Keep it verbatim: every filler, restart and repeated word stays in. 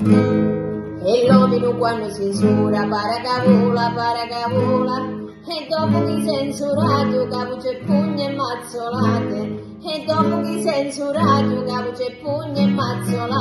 E l'ominu quannu si nsura para ca vola, para ca vola, e dopu chi s'è nsuratu capu c'è pugna e mazzolate, e dopu chi s'è nsuratu capu c'è pugna e mazzolate.